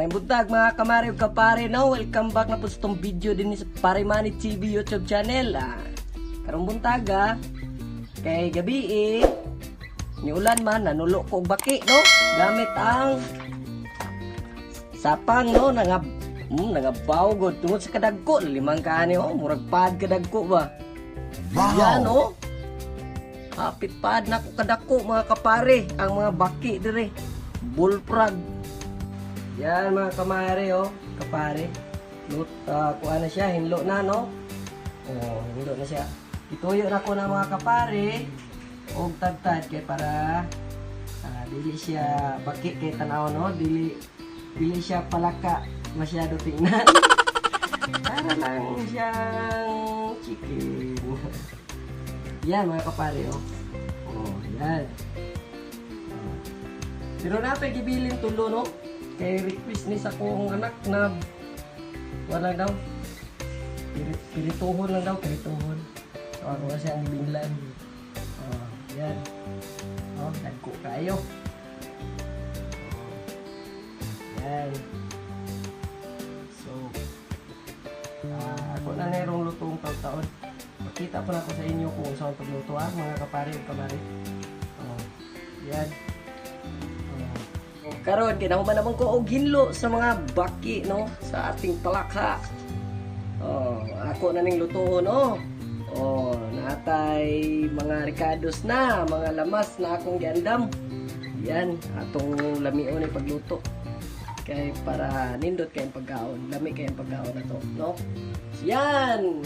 May buntag, mga kamare ug kapare, no? Welcome back na po sa itong video din sa Pare Manny TV YouTube channel. Karong buntag kay gabi eh, niulan man, nanulo ko og baki, no? Gamit ang sapang, no? Nangabaw god tungod sa kadagko, limang kaani oh, murag pad kadagko ba. Wow. Yan oh. Hapit pad na ko kadako, mga kapare, ang mga baki dire. Bullfrog. Yan, mga kamare oh, kapare. Kuha na siya, hinlo na, no. Oh, hinlo na siya. Ituyo na ko na, mga kapare, og tagtad kay para dili siya baki kay tanaw, no, dili dili siya palaka masyado tingnan. Para lang siyang chicken. Yan, mga kapare oh. Oh, yan. Oh. Pero napay gibilin tulo, no? Kay request ni sa akong anak na wala daw. Pirituhon lang daw, pirituhon. So ako kasi ang gibinlan. Oh, yan. Oh, dagko kayo. Oh. Yan. So, ako na nerong lutong taon-taon. Pakita po na ako sa inyo kung saan pagluto mga kapare ug kamare. Oh, yan. Oh. Karon kinahuman naman ko og hinlo sa mga baki, no, sa ating palaka. Oh, ako na ning lutuon no. Oh, naatay mga rikados na, mga lamas na akong giandam. Yan, atong lamion ni pagluto. Kay para nindot kay pagkaon, lami kay pagkaon na to, no? Yan.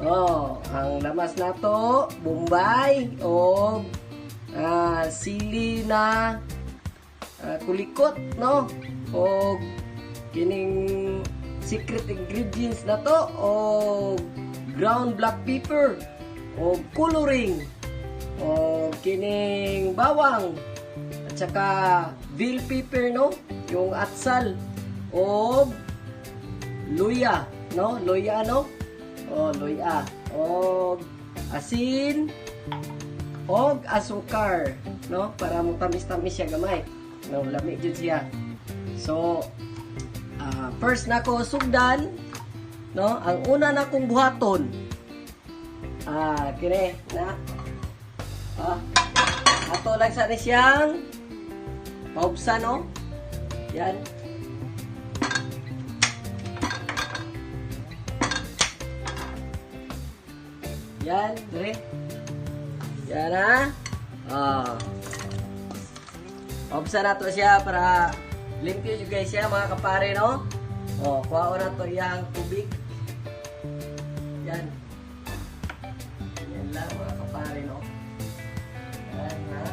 Oh, ang lamas nato, Bombay o sili na kulikot, no? O kining secret ingredients na to o ground black pepper o coloring o kining bawang at saka bell pepper, no, yung atsal o luya, no, luya, no, o luya o asin og asukar, no, para mo tamis-tamis siya gamay, no, lami jud siya. So first nako sugdan, no, ang una na kong buhaton kini na ato lang sa ni siyang paubsan, no. Yan. Yan, dire. Yan ha. Paubsan nato siya para limpyo jud guys siya, mga kapare, no. Oh, kuha na to iyang tubig. Yan. Yan lang, mga kapare, no. Yan ha.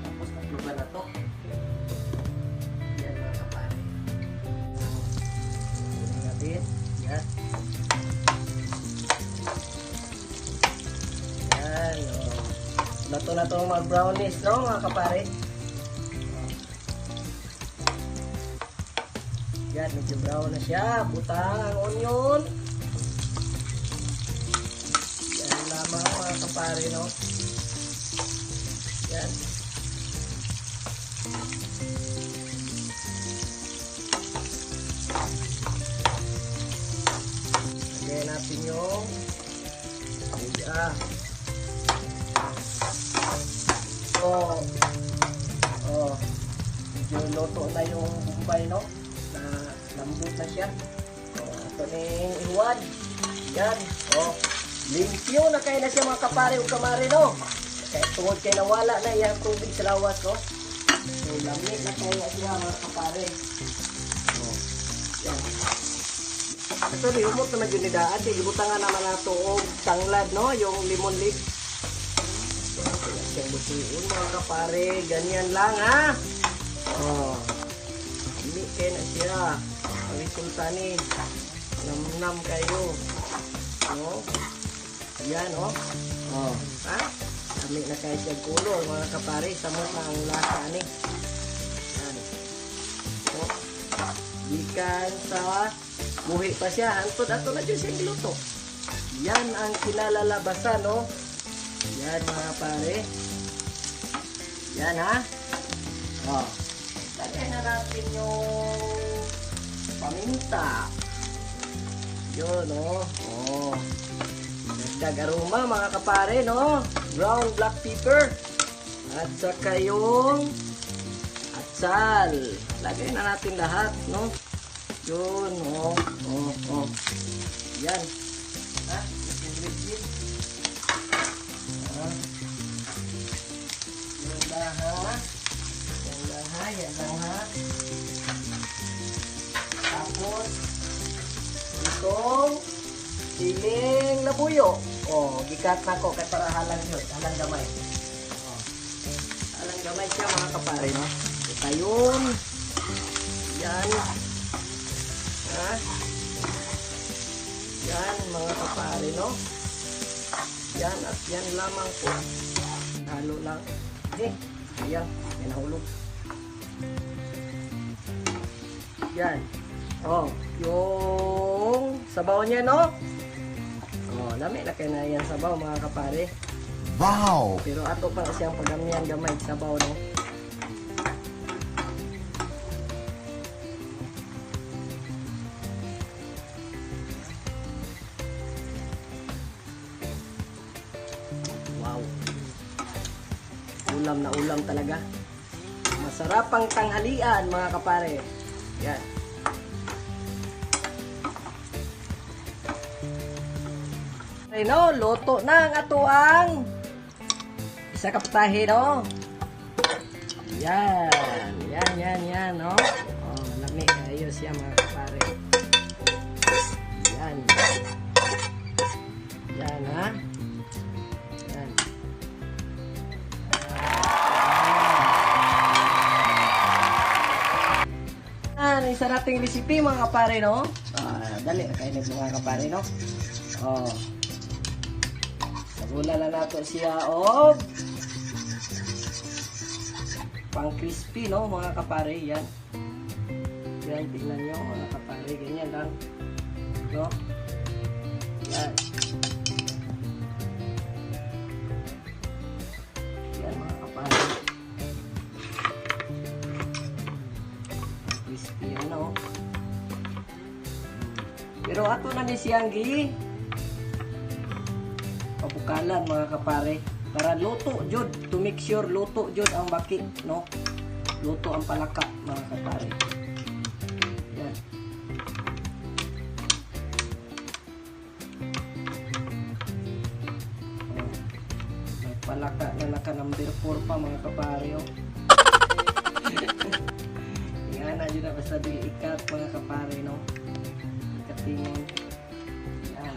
Tapos takluban na to. Yan, mga kapare. Kunin natin. Yan. Yan, oh. Lato na to mga brownies, no, mga kapare. Yan, medyo brown na siya. Butang ang onion. Yan lamang, mga kapare, no. Yan. Lagyan natin yung luya. Oh, medyo luto na yung Bombay, no? Na lambot na siya. Oh, ito na yung ihuwad. Yan. Oh, limpyo na kayo na siya, mga kapare o kamare, no? Kaya tungod kay nawala na iyang tubig sa lawas, no? So, lamig na kayo siya, mga kapare. Oh, yan. Ito, di umot na yun ni daan. Di, ibutangan naman na ito og tanglad, no? Yung lemon leaf. So, ito lang siyang lutuin, mga kapare. Ganyan lang, ha? Oh. Lami kayo na siya. Ang resulta ni namnam kayo. No? Yan, oh. Oh, ha? Lami na kayo siya color, mga kapare. Samot na ang lasa ni. Yan. Oh. Gikan sa buhi pa siya. Antod ato na dyan siyang giluto. Yan ang kinalalabasan, no? Yan, mga pare. Yan, ha? Oh. Lagay na natin yung paminta. Yun, oh. Oh. Dagdag aroma, mga kapare, no? Brown black pepper. At saka yung atsal. Lagay na natin lahat, no? Yun, oh. Oh. Yan. Ha? Ingredient. Ha? Yun lang, ha? Yan lang, ha? Yan lang, ha? Tapos, itong siling labuyo. Oh, gikat na ko kay para halang yun. Halang gamay. Oh. Halang gamay siya, mga kapare, no? Ito yun. Yan. Ha? Yan, mga kapare, no? Yan at yan lamang po. Halo lang. Eh, ayan. May nahulog. Yan. Oh, yung sabaw niya, no? Oh, lami na kay na yan sabaw, mga kapare. Wow! Pero ato pa siyang pagamihan gamay sabaw, no? Wow. Ulam na ulam talaga. Masarap ang tanghalian, mga kapare. Yan. Ay, no, luto na ang atuang isa ka putahe, no? Yan, yan, yan, yan, no? Oh, lami kayo siya, mga kapare. Yan. Yan, ha? Yan. Yan, isa nating recipe, mga kapare, no? Ah, dali, kainin, mga kapare, no? Oh. Sabula na nato siya og pang crispy, no, mga kapare, yan. Yan, tingnan nyo, mga kapare, ganyan lang. No? Yan. Yan, mga kapare. Crispy yan, no? Pero ato na ni siyang gi pabukalan, mga kapare, para luto jud, to make sure luto jud ang baki, no? Luto ang palaka, mga kapare. Yan. Oh, may palaka na naka number 4 pa, mga kapare, oh. Yan na jud na, basta dili ikat, mga kapare, no? Ikatingon. Yan.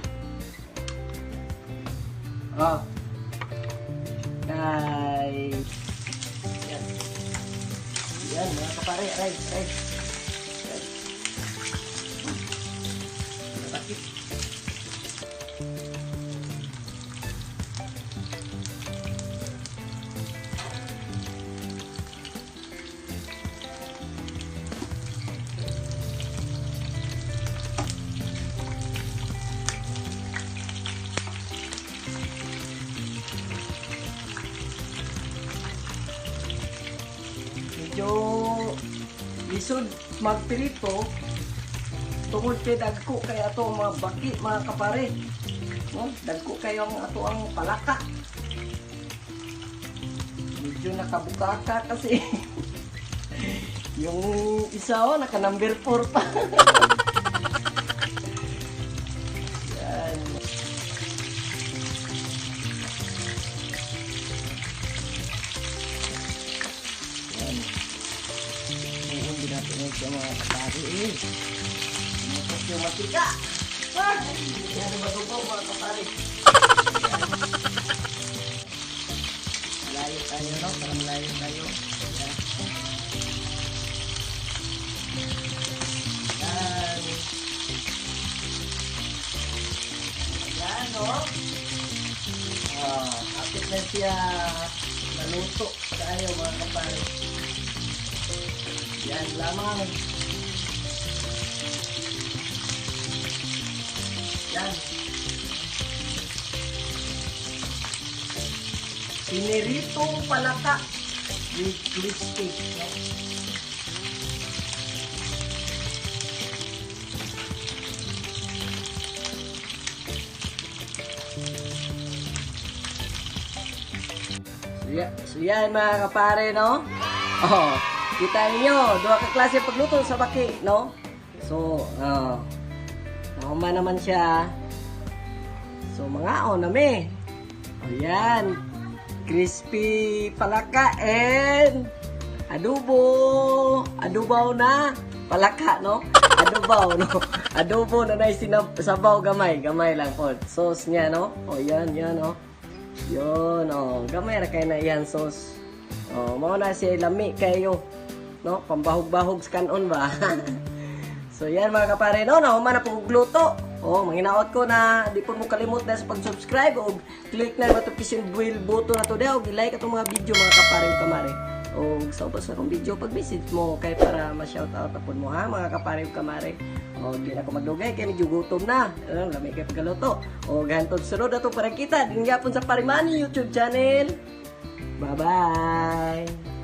Oh. Guys. Yan. Yan, mga kapare. Aray, aray. Aray. Nakakit. Medyo lisod magpirito tungod kay dagko kay ato ang mga baki, mga kapare. No? Dagko kayo ang ato ang palaka. Medyo nakabukaka kasi. Yung isa, oh, naka number 4 pa. Yan. Yan. Hindi natin ito, mga kapare, eh. Tumutok yung matika. Ah! Hindi na madugo, mga kapare. Malayo tayo, no? Para malayo tayo. Yan. Yan. Yan, no? Ah, kapit na siya maluto tayo, mga kapare. Yan lamang. Yan. Piniritong palaka with crispy. No? So yan, mga kapare, no? Oh, kita ninyo, duha ka klase pagluto sa baki, no? So, oh, nahuman naman siya. So, mga on nami. O yan. Crispy palaka and adobo. Adobaw na. Palaka, no? Adobaw, no? Adobo na na sabaw gamay. Gamay lang po. Sauce niya, no? O yan, yan, oh. Yun, oh. Gamay ra kay na yan sauce. Oh, mao na siya lami kayo. No? Pambahog-bahog sa kanon ba? So yan, mga kapare, no, nahuman na po og luto. Oh, manginaot ko na di po mo kalimot na sa pag-subscribe o click na notification bell button na to og i-like atong mga video, mga kapare ug kamare. O sa ubos akong video, pag-message mo kay para ma-shoutout apod mo ha, mga kapare ug kamare. O di na ko magdugay kay medyo gutom na. Ano, lami kay pagkaluto. O gantod sunod ato para kita din gyapon sa Parimani YouTube channel. Bye-bye.